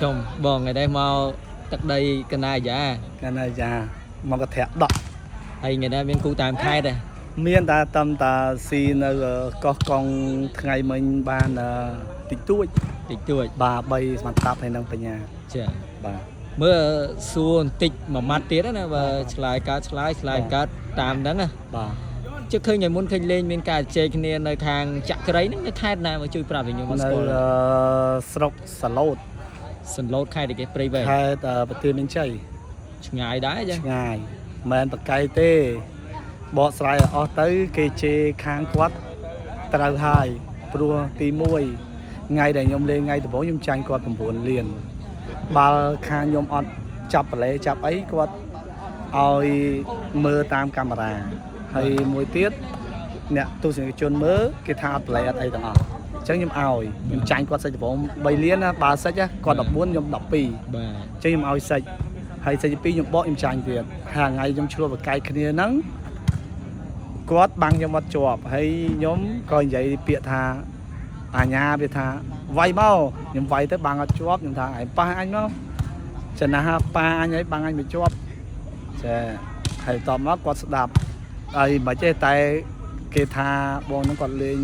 ចុំបងថ្ងៃនេះមកទឹកដីកណាយ៉ា កណ្ណាយ៉ាមកកធាក់ដក់ ហើយថ្ងៃនេះមានគូតាមខេត្តដែរ មានតែតំតាស៊ីនៅកោះកុងថ្ងៃមិញបានតិចតួច តិចតួច បាទ3សមត្ថតាប់ហើយនឹងបញ្ញា ចា បាទ មើលសួរបន្តិចមួយម៉ាត់ទៀតណាបើឆ្លើយកើតឆ្លើយឆ្លើយកើតតាមហ្នឹងណា បាទ ជិះឃើញថ្ងៃមុនឃើញលេងមានការជែកគ្នានៅខាងចក្រីហ្នឹងនៅខេត្តណាមកជួយប្រាប់ឲ្យខ្ញុំមក នៅ ស្គាល់ ស្រុកសាឡូត សន្លូតខេត្តឯគេព្រៃវែង ខេត្តប្រទានមានជ័យ ឆ្ងាយដែរចឹង ឆ្ងាយមិនបកៃទេបកស្រាយឲ្យអស់ទៅ គេជេរខាងគាត់ត្រូវហើយព្រោះទី1ថ្ងៃដែលខ្ញុំលេងថ្ងៃដំបូងខ្ញុំចាញ់គាត់9លាន បាល់ខាងខ្ញុំអត់ចាប់ប្លែចាប់អីគាត់ឲ្យមើលតាមកាមេរ៉ាហើយមួយទៀតអ្នកទស្សនិកជនមើលគេថាអត់ប្លែអត់អីទាំងអស់អញ្ចឹងខ្ញុំឲ្យខ្ញុំចាញ់គាត់សាច់ដំបង3លានណាបាល់សាច់ណាគាត់14ខ្ញុំ12 បាទ អញ្ចឹងខ្ញុំឲ្យសាច់ហើយសាច់ទី2ខ្ញុំបកខ្ញុំចាញ់ទៀតហើយថ្ងៃខ្ញុំឆ្លោះបកាយគ្នាហ្នឹងគាត់បាំងខ្ញុំអត់ជាប់ហើយខ្ញុំក៏និយាយពាក្យថាអាញាវាថាវាយមកខ្ញុំវាយទៅបាំងអត់ជាប់ខ្ញុំថាឯងប៉ះអញមកចំណាស់ប៉ាអញហើយបាំងអញមិនជាប់ចាហើយតបមកគាត់ស្ដាប់ហើយមិនចេះតែគេថាបងហ្នឹងគាត់លេង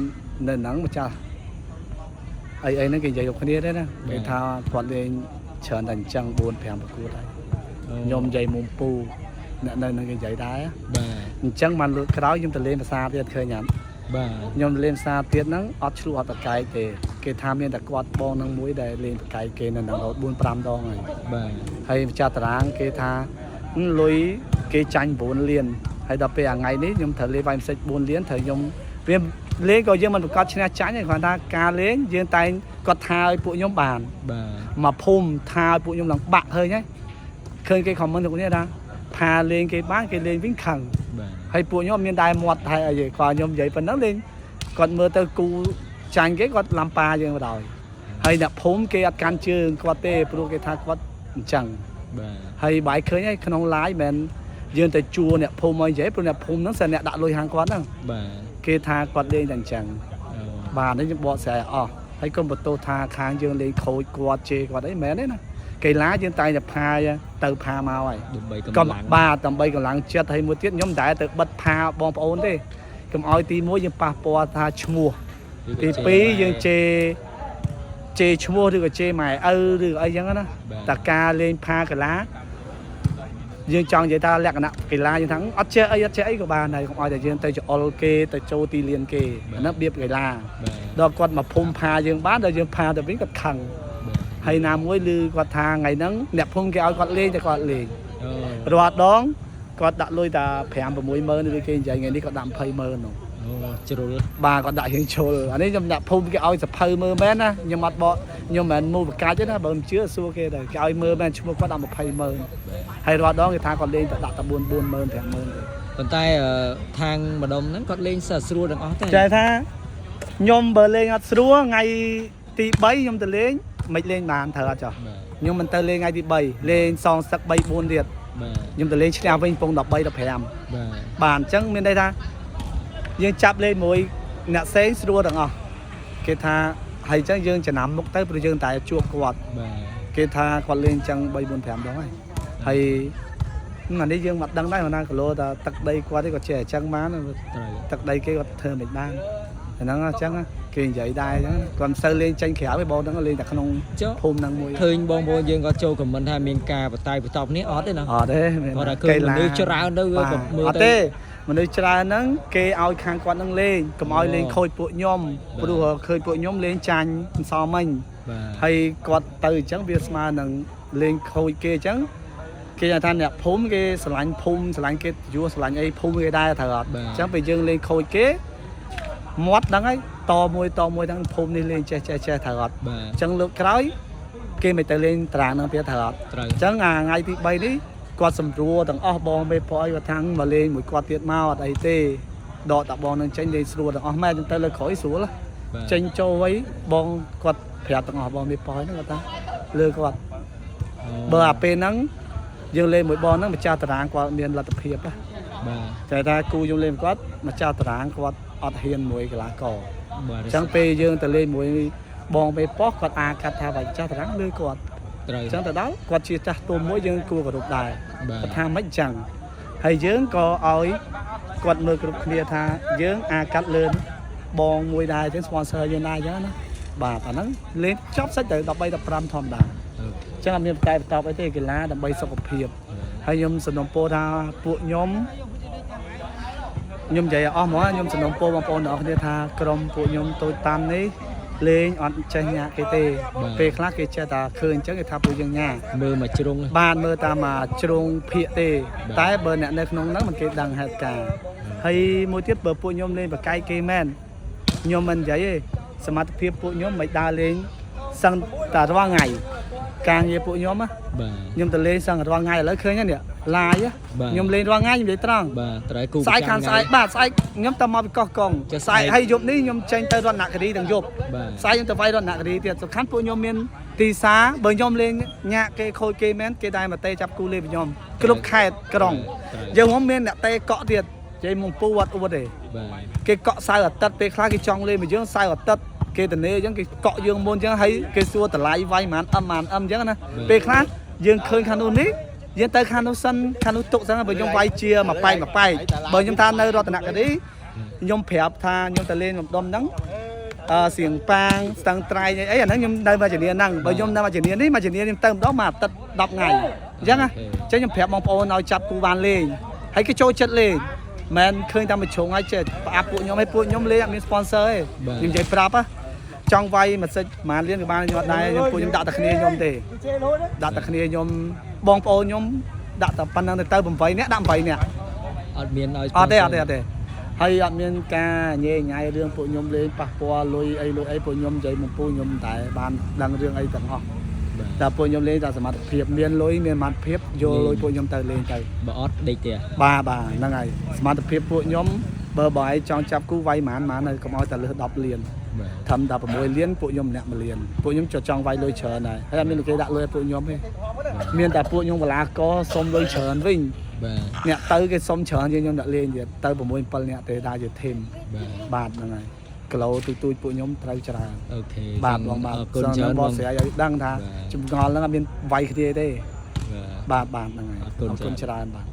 នៅហ្នឹងម្ចាស់អីអីហ្នឹងគេនិយាយกับគ្នាទេណាគេថាគាត់លេងច្រើនតែអញ្ចឹង4 5ប្រកួតហើយខ្ញុំនិយាយមុំពូអ្នកនៅហ្នឹងគេនិយាយដែរ បាទ អញ្ចឹងបានលើកក្រោយខ្ញុំទៅលេងភាសាទៀតឃើញអត់ បាទ ខ្ញុំលេងផ្សារទៀតហ្នឹងអត់ឆ្លោះអត់តកែកទេគេថាមានតែគាត់បងនឹងមួយដែលលេងតកែកគេនៅហ្នឹងរហូត4 5ដងហើយ បាទ ហើយម្ចាស់តារាងគេថាហឹមលុយគេចាញ់9លានហើយដល់ពេលអាថ្ងៃនេះខ្ញុំត្រូវលេងវាយម្សិច4លានត្រូវខ្ញុំវាលេងក៏យើងមិនប្រកាសឈ្នះចាញ់ទេគ្រាន់ថាការលេងយើងតែងគាត់ថាឲ្យពួកខ្ញុំបាន បាទ មកភូមិថាឲ្យពួកខ្ញុំឡើងបាក់ឃើញហើយឃើញគេ comment ទៅគ្នាថាផាលេងគេបានគេលេងវិញខឹង បាទ ហើយពួកខ្ញុំអត់មានដែរមាត់ថៃអីទេគាត់ខ្ញុំនិយាយប៉ុណ្ណឹងលេងគាត់មើលទៅគូចាញ់គេគាត់ឡំប៉ាយើងបណ្ដោយហើយអ្នកភូមិគេអត់កាន់ជើងគាត់ទេព្រោះគេថាគាត់អញ្ចឹង បាទ ហើយបាយឃើញហើយក្នុង live មិនមែនយើងទៅជួអ្នកភូមិមកនិយាយព្រោះអ្នកភូមិហ្នឹងសិនអ្នកដាក់លុយហាងគាត់ហ្នឹង បាទ គេថាគាត់លេងតែអញ្ចឹង អូ បាទនេះខ្ញុំបកស្រាយអស់ហើយកុំបន្ទោសថាខាងយើងលេងខូចគាត់ជេរគាត់អីមិនមែនទេណាកីឡាយើងតែងតែផាយទៅផាមកហើយ ដើម្បី កំ កម្លាំង បាទដើម្បីកម្លាំងចិត្តហើយមួយទៀតខ្ញុំមិនដែលទៅបិទផាបងប្អូនទេកុំឲ្យទី1យើងប៉ះពាល់ថាឈ្មោះទី2យើងជេរជេរឈ្មោះឬក៏ជេរម៉ែឪឬក៏អីចឹងណា បាទ តែការលេងផាកីឡាយើងចង់និយាយថាលក្ខណៈកីឡាយើងថាអត់ចេះអីអត់ចេះអីក៏បានដែរកុំឲ្យតែយើងទៅចអុលគេទៅចូលទីលានគេអាហ្នឹងរបៀបកីឡា បាទ ដល់គាត់មកភុំផាយើងបានដល់យើងផាទៅវិញគាត់ខឹង បាទ ហើយណាមួយឮគាត់ថាថ្ងៃហ្នឹងអ្នកភូមិគេឲ្យគាត់លេងតែគាត់លេង អូ រាល់ដងគាត់ដាក់លុយតែ5 6ម៉ឺនឬគេនិយាយថ្ងៃនេះគាត់ដាក់20ម៉ឺននោះ អូជ្រុល បាទគាត់ដាក់រៀងជ្រុលអានេះខ្ញុំដាក់ភូមិគេឲ្យសភៅមើលមែនណាខ្ញុំអត់បកខ្ញុំមិនមែនមូលបកាច់ទេណាបើមិនជឿសួរគេដែរគេឲ្យមើលមែនឈ្មោះគាត់ដាក់20ម៉ឺនហើយរាល់ដងគេថាគាត់លេងតែដាក់តែ4 4ម៉ឺន5ម៉ឺនទេ ប៉ុន្តែខាងម្ដុំហ្នឹងគាត់លេងសើស្រួលទាំងអស់ទេ ចែថាខ្ញុំបើលេងអត់ស្រួលថ្ងៃទី3ខ្ញុំទៅលេងមិនលេងបានត្រូវអត់ចុះ បាទ ខ្ញុំមិនទៅលេងថ្ងៃទី3លេងសងសឹក3 4ទៀត បាទ ខ្ញុំទៅលេងឈ្នះវិញពង13 15 បាទ បាទអញ្ចឹងមានន័យថាយើងចាប់លេខមួយអ្នកផ្សេងស្រួលទាំងអស់គេថាហើយអញ្ចឹងយើងចំណាំមុខទៅព្រោះយើងតែជួបគាត់ បាទ គេថាគាត់លេងអញ្ចឹង3 4 5ដងហើយហើយអានេះយើងមិនដឹងដែរណាគីឡូថាទឹកដីគាត់ទេគាត់ចេះអញ្ចឹងបាន ត្រូវ ទឹកដីគេគាត់ធ្វើមិនបានអាហ្នឹងអញ្ចឹងគេនិយាយដែរអញ្ចឹងគាត់មិនសូវលេងចេញក្រៅទេបងហ្នឹងលេងតែក្នុង ចុះ ភូមិហ្នឹងមួយ ឃើញបងប្អូនយើងគាត់ចូលខមមិនថាមានការបតាយបតប់នេះអត់ទេណា អត់ទេមាន គាត់ថាឃើញមនុស្សច្រើនទៅវាក៏មើលទៅ អត់ទេមនុស្សច្រើនហ្នឹងគេឲ្យខាងគាត់ហ្នឹងលេងកុំឲ្យលេងខូចពួកខ្ញុំ បាទ ព្រោះឃើញពួកខ្ញុំលេងចាញ់មិនសមមិញ បាទ ហើយគាត់ទៅអញ្ចឹងវាស្មើនឹងលេងខូចគេអញ្ចឹងគេថាអ្នកភូមិគេស្រឡាញ់ភូមិស្រឡាញ់គេយួរស្រឡាញ់អីភូមិគេដែរត្រូវអត់អញ្ចឹងពេលយើងលេងខូចគេមាត់ហ្នឹងហើយតមួយតមួយហ្នឹងភូមិនេះលេងចេះចេះចេះត្រូវអត់ បាទ អញ្ចឹងលើកក្រោយគេមិនទៅលេងតារាងហ្នឹងទៀតត្រូវអត់ ត្រូវ អញ្ចឹងអាថ្ងៃទី3នេះគាត់សម្រួលទាំងអស់បងមេប្អីគាត់ថាមកលេងមួយគាត់ទៀតមកអត់អីទេដកតាបងនឹងចេញលេងស្រួលទាំងអស់ម៉ែខ្ញុំទៅលើក្រោយស្រួលហ៎ បាទ ចេញចូលអីបងគាត់ប្រាប់ទាំងអស់បងមេប្អីហ្នឹងគាត់ថាលើគាត់ អូ បើអាពេលហ្នឹងយើងលេងមួយបងហ្នឹងម្ចាស់តារាងគាត់មានលទ្ធភាពណា បាទ តែថាគូយើងលេងមួយគាត់ម្ចាស់តារាងគាត់អត់ហ៊ានមួយកីឡាករ បាទ អញ្ចឹងពេលយើងទៅលេងមួយបងមេប៉ុស្គាត់អាកាត់ថាបើម្ចាស់តារាងលើគាត់ ត្រូវ អញ្ចឹងទៅដល់គាត់ជាចាស់ទុំមួយយើងគួរគោរពដែរ បាទ គាត់ថាមិនអញ្ចឹងហើយយើងក៏ឲ្យគាត់មើលគ្រប់គ្នាថាយើងអាចកាត់លឿនបងមួយដែរអញ្ចឹង sponsor យើងដែរអញ្ចឹងណាបាទអាហ្នឹងលេងចប់សាច់ទៅ13 15ធម្មតា OK អញ្ចឹងអត់មានតែបន្តអីទេកីឡាដើម្បីសុខភាពហើយខ្ញុំសំណូមពរថាពួកខ្ញុំខ្ញុំនិយាយឲ្យអស់ហ្មងខ្ញុំសំណូមពរបងប្អូនទាំងអស់គ្នាថាក្រុមពួកខ្ញុំតូចតាំនេះលេងអត់ចេះញាក់គេទេពេលខ្លះគេចេះតែឃើញអញ្ចឹងគេថាពួកយើងញាក់ មើលមកជ្រុង បានមើលតាមមួយជ្រុងភាកទេ បាទ តែបើអ្នកនៅក្នុងហ្នឹងមិនគេដឹងហេតុការណ៍ហើយមួយទៀតបើពួកខ្ញុំលេងបកែកគេមែនខ្ញុំមិននិយាយទេសមត្ថភាពពួកខ្ញុំមិនដើរលេងសឹងតែរាល់ថ្ងៃការងារពួកខ្ញុំណា បាទ ខ្ញុំទៅលេងសឹងរាល់ថ្ងៃឥឡូវឃើញហ្នឹងនេះឡាយ បាទ ខ្ញុំលេងរាល់ថ្ងៃខ្ញុំនិយាយត្រង់ បាទត្រូវគូ ស្អែកខាងស្អែកបាទស្អែកខ្ញុំទៅមកពីកោះកុង ស្អែ ចុះស្អែក កហើយយប់នេះខ្ញុំចេញទៅរតនគិរីទាំងយប់ បាទ ស្អែកខ្ញុំទៅវាយរតនគិរីទៀតសំខាន់ពួកខ្ញុំមានទីសាបើខ្ញុំលេងញាក់គេខូចគេមែនគេដែរមកទេចាប់គូលេងខ្ញុំគ្រប់ខេត្តក្រុងយើងមកមានអ្នកទេកក់ទៀតនិយាយមកពូវត្តអួតទេ បាទ គេកក់សៅអាទិត្យពេលខ្លះគេចង់លេងមកយើងសៅអាទិត្យគេតនេអញ្ចឹងគេកក់យើងមុនអញ្ចឹងហើយគេសួរតម្លៃវាយប៉ុន្មានអឹមប៉ុន្មានអឹមអញ្ចឹងណាពេលខ្លះយើងឃើញខាងនោះនេះយើងទៅខាងនោះសិនខាងនោះទុកសិនបើខ្ញុំវាយជាមួយប៉ែកមួយប៉ែកបើខ្ញុំថានៅរតនគិរីខ្ញុំប្រាប់ថាខ្ញុំទៅលេងម្ដុំហ្នឹងអឺសៀងប៉ាងស្ទឹងត្រែងអីអាហ្នឹងខ្ញុំនៅមកជំនាញហ្នឹងបើខ្ញុំនៅមកជំនាញនេះមកជំនាញខ្ញុំទៅម្ដងមួយអាទិត្យ10ថ្ងៃអញ្ចឹងណាអញ្ចឹងខ្ញុំប្រាប់បងប្អូនឲ្យចាប់គូបានលេងហើយគេចូលចិត្តលេងមិនឃើញតែមួយជ្រុងហើយចេះផ្អាប់ពួកខ្ញុំឲ្យពួកខ្ញុំលេងអត់មាន sponsor ទេខ្ញុំនិយាយប្រាប់ណាចង់វាយមួយសិចប្រហែលលានក៏បានខ្ញុំអត់ដែរខ្ញុំពួកខ្ញុំដាក់តែគ្នាខ្ញុំទេដាក់តែគ្នាខ្ញុំបងប្អូនខ្ញុំដាក់តែប៉ុណ្្នឹងទៅទៅ8នាក់ដាក់8នាក់ អត់មានឲ្យ អត់ទេអត់ទេអត់ទេហើយអត់មានការញ៉េញ៉ៃរឿងពួកខ្ញុំលេងប៉ះពាល់លុយអីលុយអីពួកខ្ញុំនិយាយមកពូខ្ញុំតែបានដឹងរឿងអីទាំងអស់ បាទ តែពួកខ្ញុំលេងតែសមត្ថភាពមានលុយមានសមត្ថភាពយកលុយពួកខ្ញុំទៅលេងទៅ បើអត់ដេកផ្ទះ បាទបាទហ្នឹងហើយសមត្ថភាពពួកខ្ញុំបើបើឯងចង់ចាប់គូវាយហ្មងហ្មងនៅកុំឲ្យតែលើស10លាន បាទ ធ្វើតែ6លានពួកខ្ញុំម្នាក់1លានពួកខ្ញុំចង់វាយលុយច្រើនដែរហើយអត់មានគេដាក់លុយឲ្យពួកខ្ញុំទេមានតែពួកខ្ញុំកលាករសុំលុយច្រើនវិញ បាទ អ្នកទៅគេសុំច្រើនជាងខ្ញុំដាក់លេងទៀតទៅ6 7អ្នកទេដែរជាធីម បាទ បាទហ្នឹងហើយគីឡូទូទូចពួកខ្ញុំត្រូវច្រើន OK បាទបងបាទ អរគុណច្រើន ប បង ង ស្រាយឲ្យដឹងថា បាទ ចម្ងល់ហ្នឹងអត់មានវាយគ្នាទេ បាទ បាទបាទហ្នឹងហើយ អរគុណ ច្រើនបាទ